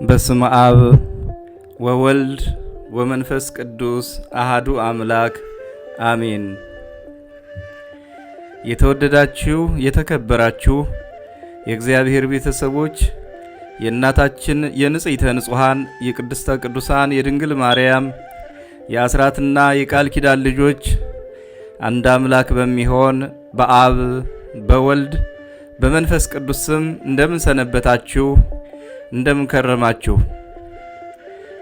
በስመ አብ ወወልድ ወመንፈስ ቅዱስ አሃዱ አምላክ አሜን። የተወደዳችሁ የተከበራችሁ የእግዚአብሔር ቤተሰቦች፣ የእናታችን የንጽሕተ ንጹሐን የቅድስተ ቅዱሳን የድንግል ማርያም የአስራትና የቃል ኪዳን ልጆች፣ አንድ አምላክ በሚሆን በአብ በወልድ በመንፈስ ቅዱስ ስም እንደምን ሰነበታችሁ? እንደምን ከረማችሁ?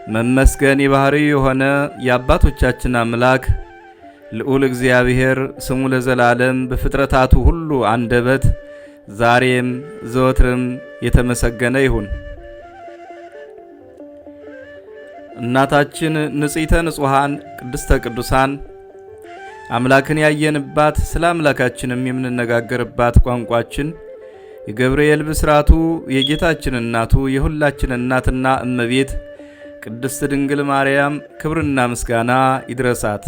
መመስገን የባህሪው የሆነ የአባቶቻችን አምላክ ልዑል እግዚአብሔር ስሙ ለዘላለም በፍጥረታቱ ሁሉ አንደበት ዛሬም ዘወትርም የተመሰገነ ይሁን። እናታችን ንጽሕተ ንጹሐን ቅድስተ ቅዱሳን፣ አምላክን ያየንባት፣ ስለ አምላካችንም የምንነጋገርባት ቋንቋችን፣ የገብርኤል ብስራቱ፣ የጌታችን እናቱ፣ የሁላችን እናትና እመቤት ቅድስት ድንግል ማርያም ክብርና ምስጋና ይድረሳት።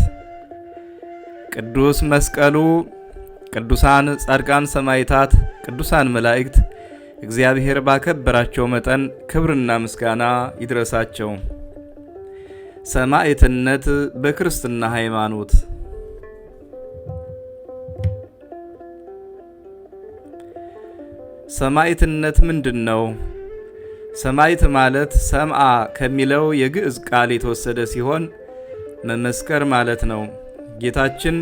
ቅዱስ መስቀሉ፣ ቅዱሳን ጻድቃን ሰማዕታት፣ ቅዱሳን መላእክት እግዚአብሔር ባከበራቸው መጠን ክብርና ምስጋና ይድረሳቸው። ሰማዕትነት በክርስትና ሃይማኖት። ሰማዕትነት ምንድን ነው? ሰማዕት ማለት ሰምአ ከሚለው የግዕዝ ቃል የተወሰደ ሲሆን መመስከር ማለት ነው። ጌታችን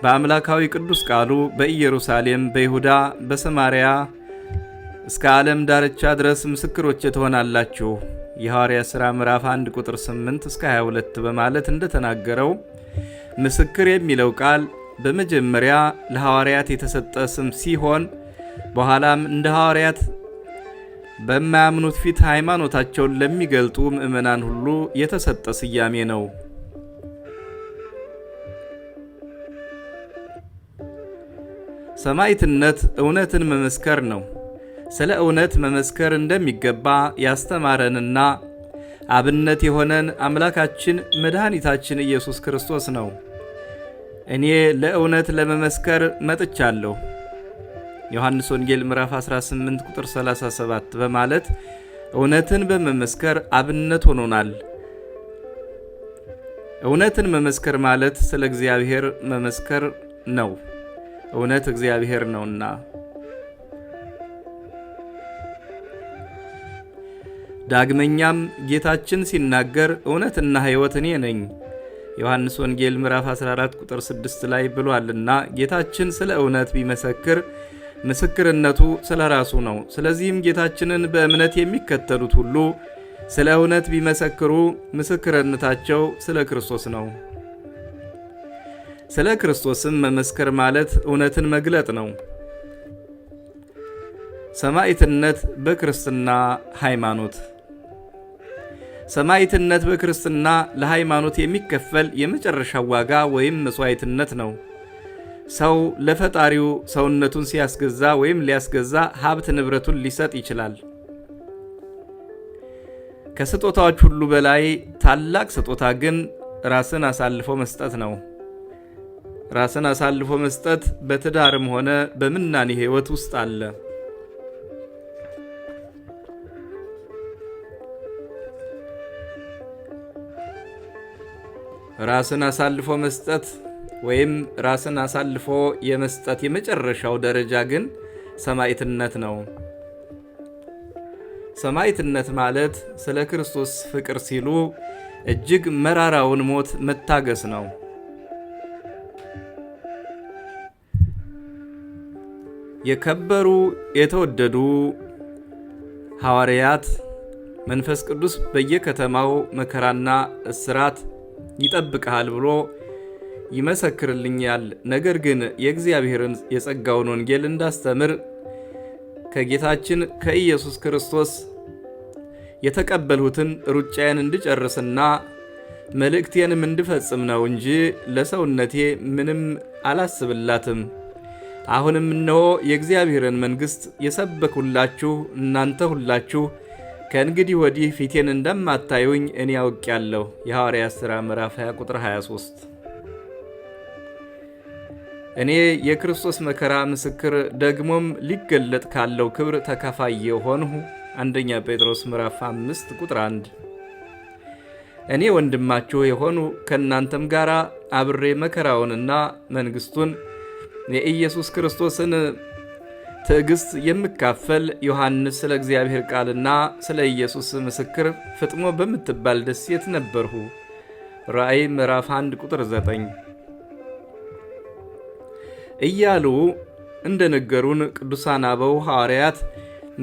በአምላካዊ ቅዱስ ቃሉ በኢየሩሳሌም፣ በይሁዳ፣ በሰማርያ እስከ ዓለም ዳርቻ ድረስ ምስክሮቼ ትሆናላችሁ፣ የሐዋርያት ሥራ ምዕራፍ 1 ቁጥር 8 እስከ 22 በማለት እንደተናገረው፣ ምስክር የሚለው ቃል በመጀመሪያ ለሐዋርያት የተሰጠ ስም ሲሆን በኋላም እንደ ሐዋርያት በማያምኑት ፊት ሃይማኖታቸውን ለሚገልጡ ምዕመናን ሁሉ የተሰጠ ስያሜ ነው። ሰማዕትነት እውነትን መመስከር ነው። ስለ እውነት መመስከር እንደሚገባ ያስተማረንና አብነት የሆነን አምላካችን መድኃኒታችን ኢየሱስ ክርስቶስ ነው። እኔ ለእውነት ለመመስከር መጥቻለሁ፣ ዮሐንስ ወንጌል ምዕራፍ 18 ቁጥር 37 በማለት እውነትን በመመስከር አብነት ሆኖናል። እውነትን መመስከር ማለት ስለ እግዚአብሔር መመስከር ነው። እውነት እግዚአብሔር ነውና። ዳግመኛም ጌታችን ሲናገር እውነትና ሕይወት እኔ ነኝ፣ ዮሐንስ ወንጌል ምዕራፍ 14 ቁጥር 6 ላይ ብሏልና ጌታችን ስለ እውነት ቢመሰክር ምስክርነቱ ስለ ራሱ ነው። ስለዚህም ጌታችንን በእምነት የሚከተሉት ሁሉ ስለ እውነት ቢመሰክሩ ምስክርነታቸው ስለ ክርስቶስ ነው። ስለ ክርስቶስም መመስከር ማለት እውነትን መግለጥ ነው። ሰማዕትነት በክርስትና ሃይማኖት። ሰማዕትነት በክርስትና ለሃይማኖት የሚከፈል የመጨረሻው ዋጋ ወይም መስዋዕትነት ነው። ሰው ለፈጣሪው ሰውነቱን ሲያስገዛ ወይም ሊያስገዛ ሀብት ንብረቱን ሊሰጥ ይችላል። ከስጦታዎች ሁሉ በላይ ታላቅ ስጦታ ግን ራስን አሳልፎ መስጠት ነው። ራስን አሳልፎ መስጠት በትዳርም ሆነ በምናኔ ሕይወት ውስጥ አለ። ራስን አሳልፎ መስጠት ወይም ራስን አሳልፎ የመስጠት የመጨረሻው ደረጃ ግን ሰማዕትነት ነው። ሰማዕትነት ማለት ስለ ክርስቶስ ፍቅር ሲሉ እጅግ መራራውን ሞት መታገስ ነው። የከበሩ የተወደዱ ሐዋርያት መንፈስ ቅዱስ በየከተማው መከራና እስራት ይጠብቅሃል ብሎ ይመሰክርልኛል። ነገር ግን የእግዚአብሔርን የጸጋውን ወንጌል እንዳስተምር ከጌታችን ከኢየሱስ ክርስቶስ የተቀበልሁትን ሩጫዬን እንድጨርስና መልእክቴንም እንድፈጽም ነው እንጂ ለሰውነቴ ምንም አላስብላትም። አሁንም እነሆ የእግዚአብሔርን መንግሥት የሰበኩላችሁ እናንተ ሁላችሁ ከእንግዲህ ወዲህ ፊቴን እንደማታዩኝ እኔ አውቄአለሁ። የሐዋርያት ሥራ ምዕራፍ 20 ቁጥር 23። እኔ የክርስቶስ መከራ ምስክር ደግሞም ሊገለጥ ካለው ክብር ተካፋይ የሆንሁ አንደኛ ጴጥሮስ ምዕራፍ 5 ቁጥር 1። እኔ ወንድማችሁ የሆኑ ከእናንተም ጋር አብሬ መከራውንና መንግሥቱን የኢየሱስ ክርስቶስን ትዕግሥት የምካፈል ዮሐንስ ስለ እግዚአብሔር ቃልና ስለ ኢየሱስ ምስክር ፍጥሞ በምትባል ደሴት ነበርሁ። ራእይ ምዕራፍ 1 ቁጥር 9 እያሉ እንደነገሩን ቅዱሳን አበው ሐዋርያት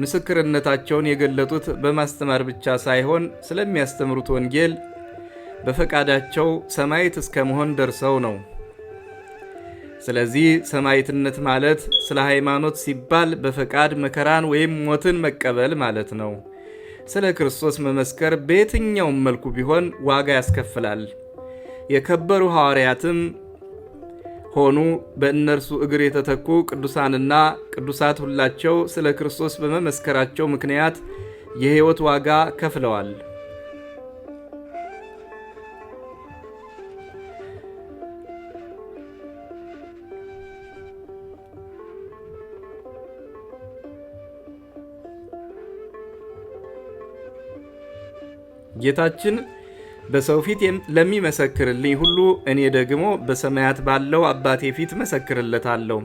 ምስክርነታቸውን የገለጡት በማስተማር ብቻ ሳይሆን ስለሚያስተምሩት ወንጌል በፈቃዳቸው ሰማዕት እስከ መሆን ደርሰው ነው። ስለዚህ ሰማዕትነት ማለት ስለ ሃይማኖት ሲባል በፈቃድ መከራን ወይም ሞትን መቀበል ማለት ነው። ስለ ክርስቶስ መመስከር በየትኛውም መልኩ ቢሆን ዋጋ ያስከፍላል። የከበሩ ሐዋርያትም ሆኑ በእነርሱ እግር የተተኩ ቅዱሳንና ቅዱሳት ሁላቸው ስለ ክርስቶስ በመመስከራቸው ምክንያት የሕይወት ዋጋ ከፍለዋል። ጌታችን በሰው ፊት ለሚመሰክርልኝ ሁሉ እኔ ደግሞ በሰማያት ባለው አባቴ ፊት መሰክርለታለሁ።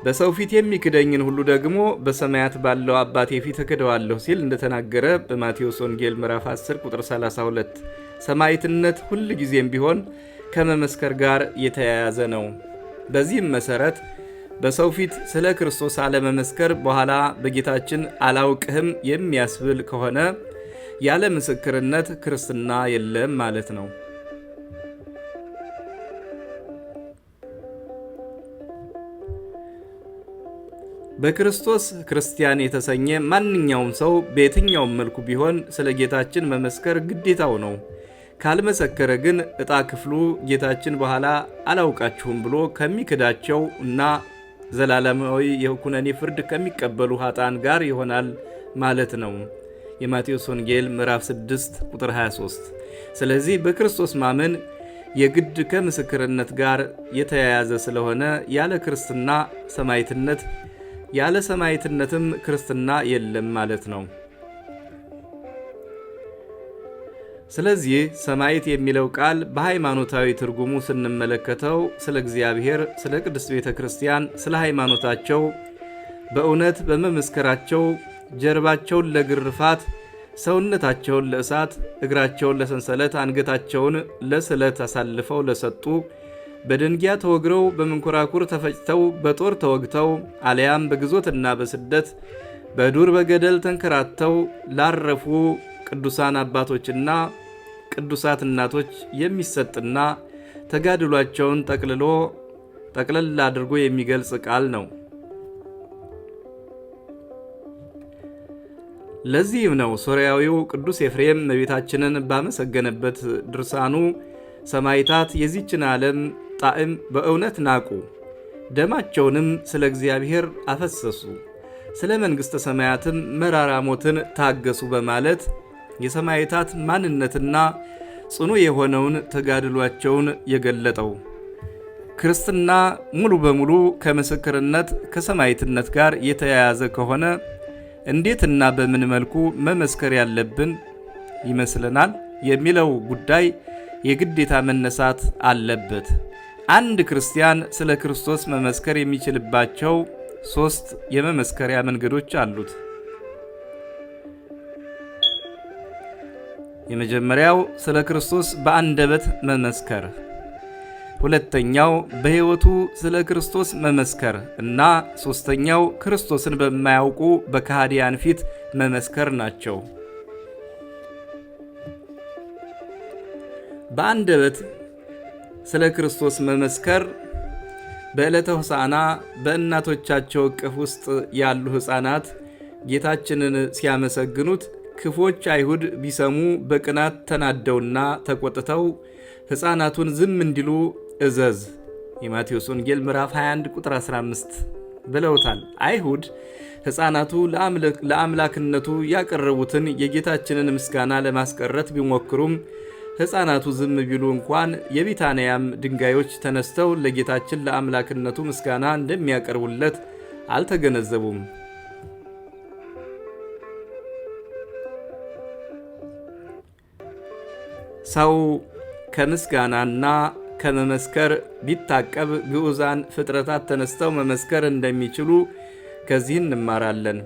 በሰው ፊት የሚክደኝን ሁሉ ደግሞ በሰማያት ባለው አባቴ ፊት እክደዋለሁ ሲል እንደተናገረ በማቴዎስ ወንጌል ምዕራፍ 10 ቁጥር 32። ሰማዕትነት ሁል ጊዜም ቢሆን ከመመስከር ጋር የተያያዘ ነው። በዚህም መሰረት በሰው ፊት ስለ ክርስቶስ አለመመስከር በኋላ በጌታችን አላውቅህም የሚያስብል ከሆነ ያለ ምስክርነት ክርስትና የለም ማለት ነው። በክርስቶስ ክርስቲያን የተሰኘ ማንኛውም ሰው በየትኛውም መልኩ ቢሆን ስለ ጌታችን መመስከር ግዴታው ነው። ካልመሰከረ ግን ዕጣ ክፍሉ ጌታችን በኋላ አላውቃችሁም ብሎ ከሚክዳቸው እና ዘላለማዊ የኩነኔ ፍርድ ከሚቀበሉ ኃጥአን ጋር ይሆናል ማለት ነው። የማቴዎስ ወንጌል ምዕራፍ 6 ቁጥር 23። ስለዚህ በክርስቶስ ማመን የግድ ከምስክርነት ጋር የተያያዘ ስለሆነ ያለ ክርስትና ሰማዕትነት፣ ያለ ሰማዕትነትም ክርስትና የለም ማለት ነው። ስለዚህ ሰማዕት የሚለው ቃል በሃይማኖታዊ ትርጉሙ ስንመለከተው ስለ እግዚአብሔር፣ ስለ ቅድስት ቤተ ክርስቲያን፣ ስለ ሃይማኖታቸው በእውነት በመመስከራቸው ጀርባቸውን ለግርፋት፣ ሰውነታቸውን ለእሳት፣ እግራቸውን ለሰንሰለት፣ አንገታቸውን ለስለት አሳልፈው ለሰጡ፣ በደንጊያ ተወግረው፣ በመንኮራኩር ተፈጭተው፣ በጦር ተወግተው፣ አልያም በግዞትና በስደት በዱር በገደል ተንከራተው ላረፉ ቅዱሳን አባቶችና ቅዱሳት እናቶች የሚሰጥና ተጋድሏቸውን ጠቅለል አድርጎ የሚገልጽ ቃል ነው። ለዚህም ነው ሶርያዊው ቅዱስ ኤፍሬም እመቤታችንን ባመሰገነበት ድርሳኑ ሰማዕታት የዚችን ዓለም ጣዕም በእውነት ናቁ፣ ደማቸውንም ስለ እግዚአብሔር አፈሰሱ፣ ስለ መንግሥተ ሰማያትም መራራ ሞትን ታገሱ በማለት የሰማዕታት ማንነትና ጽኑ የሆነውን ተጋድሏቸውን የገለጠው። ክርስትና ሙሉ በሙሉ ከምስክርነት ከሰማዕትነት ጋር የተያያዘ ከሆነ እንዴትና በምን መልኩ መመስከር ያለብን ይመስለናል የሚለው ጉዳይ የግዴታ መነሳት አለበት። አንድ ክርስቲያን ስለ ክርስቶስ መመስከር የሚችልባቸው ሦስት የመመስከሪያ መንገዶች አሉት። የመጀመሪያው ስለ ክርስቶስ በአንደበት መመስከር፣ ሁለተኛው በሕይወቱ ስለ ክርስቶስ መመስከር እና ሦስተኛው ክርስቶስን በማያውቁ በከሃዲያን ፊት መመስከር ናቸው። በአንደበት ስለ ክርስቶስ መመስከር በዕለተ ሆሳዕና በእናቶቻቸው እቅፍ ውስጥ ያሉ ሕፃናት ጌታችንን ሲያመሰግኑት ክፎች አይሁድ ቢሰሙ በቅናት ተናደውና ተቆጥተው ሕፃናቱን ዝም እንዲሉ እዘዝ የማቴዎስ ወንጌል ምዕራፍ 21 ቁጥር 15 ብለውታል። አይሁድ ሕፃናቱ ለአምላክነቱ ያቀረቡትን የጌታችንን ምስጋና ለማስቀረት ቢሞክሩም ሕፃናቱ ዝም ቢሉ እንኳን የቢታንያም ድንጋዮች ተነስተው ለጌታችን ለአምላክነቱ ምስጋና እንደሚያቀርቡለት አልተገነዘቡም። ሰው ከምስጋናና ከመመስከር ቢታቀብ ግዑዛን ፍጥረታት ተነስተው መመስከር እንደሚችሉ ከዚህ እንማራለን።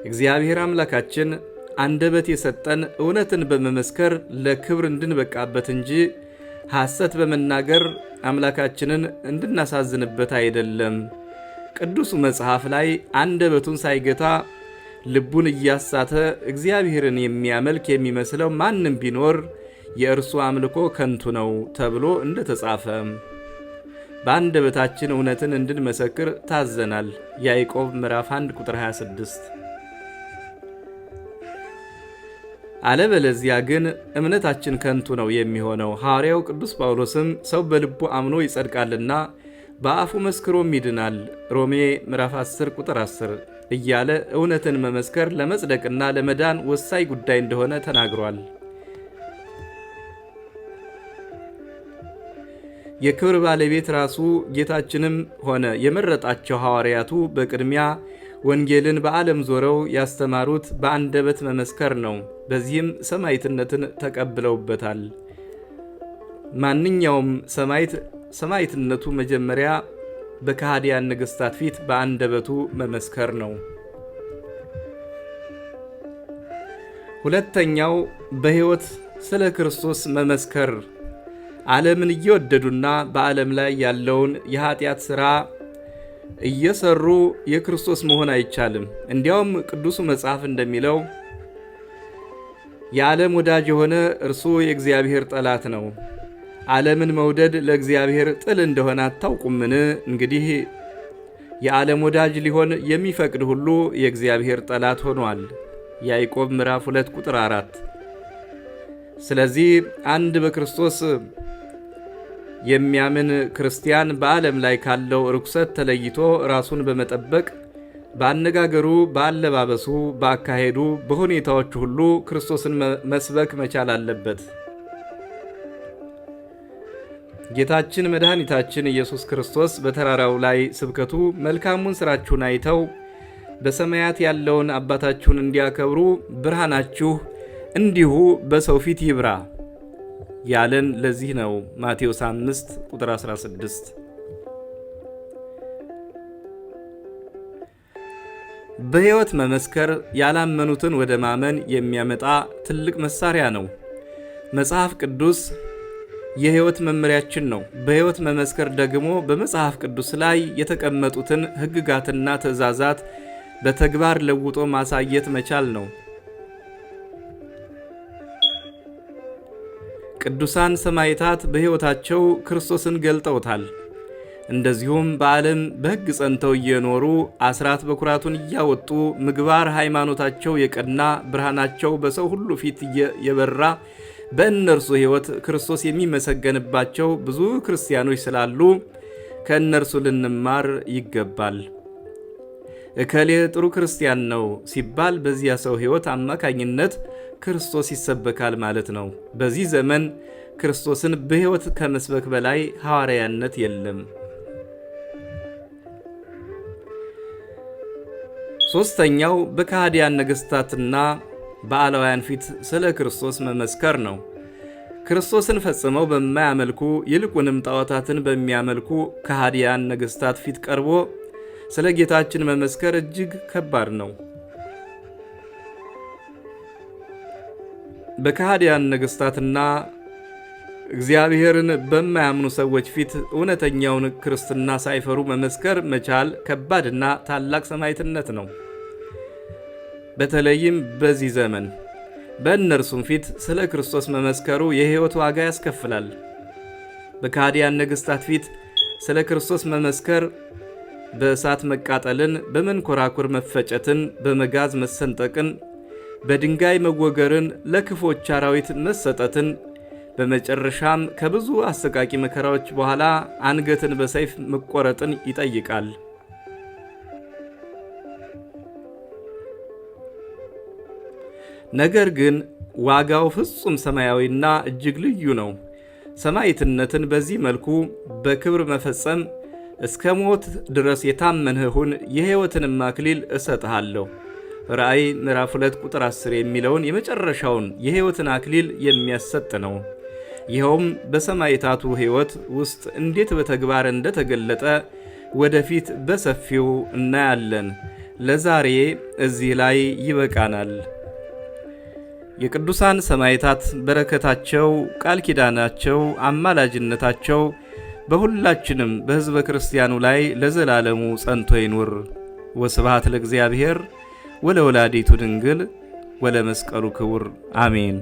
እግዚአብሔር አምላካችን አንደበት የሰጠን እውነትን በመመስከር ለክብር እንድንበቃበት እንጂ ሐሰት በመናገር አምላካችንን እንድናሳዝንበት አይደለም። ቅዱሱ መጽሐፍ ላይ አንደበቱን ሳይገታ ልቡን እያሳተ እግዚአብሔርን የሚያመልክ የሚመስለው ማንም ቢኖር የእርሱ አምልኮ ከንቱ ነው ተብሎ እንደተጻፈ በአንደበታችን እውነትን እንድንመሰክር ታዘናል። ያዕቆብ ምዕራፍ 1 ቁጥር 26። አለበለዚያ ግን እምነታችን ከንቱ ነው የሚሆነው። ሐዋርያው ቅዱስ ጳውሎስም ሰው በልቡ አምኖ ይጸድቃልና በአፉ መስክሮም ይድናል፣ ሮሜ ምዕራፍ 10 ቁጥር 10 እያለ እውነትን መመስከር ለመጽደቅና ለመዳን ወሳኝ ጉዳይ እንደሆነ ተናግሯል። የክብር ባለቤት ራሱ ጌታችንም ሆነ የመረጣቸው ሐዋርያቱ በቅድሚያ ወንጌልን በዓለም ዞረው ያስተማሩት በአንደበት መመስከር ነው። በዚህም ሰማዕትነትን ተቀብለውበታል። ማንኛውም ሰማዕት ሰማዕትነቱ መጀመሪያ በከሃዲያን ነገሥታት ፊት በአንደበቱ መመስከር ነው። ሁለተኛው በሕይወት ስለ ክርስቶስ መመስከር፣ ዓለምን እየወደዱና በዓለም ላይ ያለውን የኃጢአት ሥራ እየሰሩ የክርስቶስ መሆን አይቻልም። እንዲያውም ቅዱሱ መጽሐፍ እንደሚለው የዓለም ወዳጅ የሆነ እርሱ የእግዚአብሔር ጠላት ነው። ዓለምን መውደድ ለእግዚአብሔር ጥል እንደሆነ አታውቁምን? እንግዲህ የዓለም ወዳጅ ሊሆን የሚፈቅድ ሁሉ የእግዚአብሔር ጠላት ሆኗል። ያዕቆብ ምዕራፍ 2 ቁጥር 4። ስለዚህ አንድ በክርስቶስ የሚያምን ክርስቲያን በዓለም ላይ ካለው ርኩሰት ተለይቶ ራሱን በመጠበቅ በአነጋገሩ፣ በአለባበሱ፣ በአካሄዱ፣ በሁኔታዎቹ ሁሉ ክርስቶስን መስበክ መቻል አለበት። ጌታችን መድኃኒታችን ኢየሱስ ክርስቶስ በተራራው ላይ ስብከቱ መልካሙን ሥራችሁን አይተው በሰማያት ያለውን አባታችሁን እንዲያከብሩ ብርሃናችሁ እንዲሁ በሰው ፊት ይብራ ያለን ለዚህ ነው። ማቴዎስ 5 ቁጥር 16። በሕይወት መመስከር ያላመኑትን ወደ ማመን የሚያመጣ ትልቅ መሳሪያ ነው። መጽሐፍ ቅዱስ የሕይወት መመሪያችን ነው። በሕይወት መመስከር ደግሞ በመጽሐፍ ቅዱስ ላይ የተቀመጡትን ሕግጋትና ትእዛዛት በተግባር ለውጦ ማሳየት መቻል ነው። ቅዱሳን ሰማዕታት በሕይወታቸው ክርስቶስን ገልጠውታል። እንደዚሁም በዓለም በሕግ ጸንተው እየኖሩ አስራት በኩራቱን እያወጡ ምግባር ሃይማኖታቸው የቀና ብርሃናቸው በሰው ሁሉ ፊት የበራ በእነርሱ ሕይወት ክርስቶስ የሚመሰገንባቸው ብዙ ክርስቲያኖች ስላሉ ከእነርሱ ልንማር ይገባል። እከሌ ጥሩ ክርስቲያን ነው ሲባል በዚያ ሰው ሕይወት አማካኝነት ክርስቶስ ይሰበካል ማለት ነው። በዚህ ዘመን ክርስቶስን በሕይወት ከመስበክ በላይ ሐዋርያነት የለም። ሦስተኛው በከሃዲያን ነገሥታትና በዓላውያን ፊት ስለ ክርስቶስ መመስከር ነው። ክርስቶስን ፈጽመው በማያመልኩ ይልቁንም ጣዖታትን በሚያመልኩ ከሃዲያን ነገሥታት ፊት ቀርቦ ስለ ጌታችን መመስከር እጅግ ከባድ ነው። በከሃዲያን ነገሥታትና እግዚአብሔርን በማያምኑ ሰዎች ፊት እውነተኛውን ክርስትና ሳይፈሩ መመስከር መቻል ከባድና ታላቅ ሰማዕትነት ነው። በተለይም በዚህ ዘመን በእነርሱም ፊት ስለ ክርስቶስ መመስከሩ የሕይወት ዋጋ ያስከፍላል። በከሃዲያን ነገሥታት ፊት ስለ ክርስቶስ መመስከር በእሳት መቃጠልን፣ በመንኮራኩር መፈጨትን፣ በመጋዝ መሰንጠቅን፣ በድንጋይ መወገርን፣ ለክፎች አራዊት መሰጠትን፣ በመጨረሻም ከብዙ አሰቃቂ መከራዎች በኋላ አንገትን በሰይፍ መቆረጥን ይጠይቃል። ነገር ግን ዋጋው ፍጹም ሰማያዊና እጅግ ልዩ ነው። ሰማዕትነትን በዚህ መልኩ በክብር መፈጸም እስከ ሞት ድረስ የታመንህ ሁን፣ የሕይወትንም አክሊል እሰጥሃለሁ ራእይ ምዕራፍ 2 ቁጥር 10 የሚለውን የመጨረሻውን የሕይወትን አክሊል የሚያሰጥ ነው። ይኸውም በሰማዕታቱ ሕይወት ውስጥ እንዴት በተግባር እንደተገለጠ ወደፊት በሰፊው እናያለን። ለዛሬ እዚህ ላይ ይበቃናል። የቅዱሳን ሰማዕታት በረከታቸው፣ ቃል ኪዳናቸው፣ አማላጅነታቸው በሁላችንም በሕዝበ ክርስቲያኑ ላይ ለዘላለሙ ጸንቶ ይኑር። ወስብሐት ለእግዚአብሔር ወለወላዲቱ ድንግል ወለመስቀሉ ክቡር አሜን።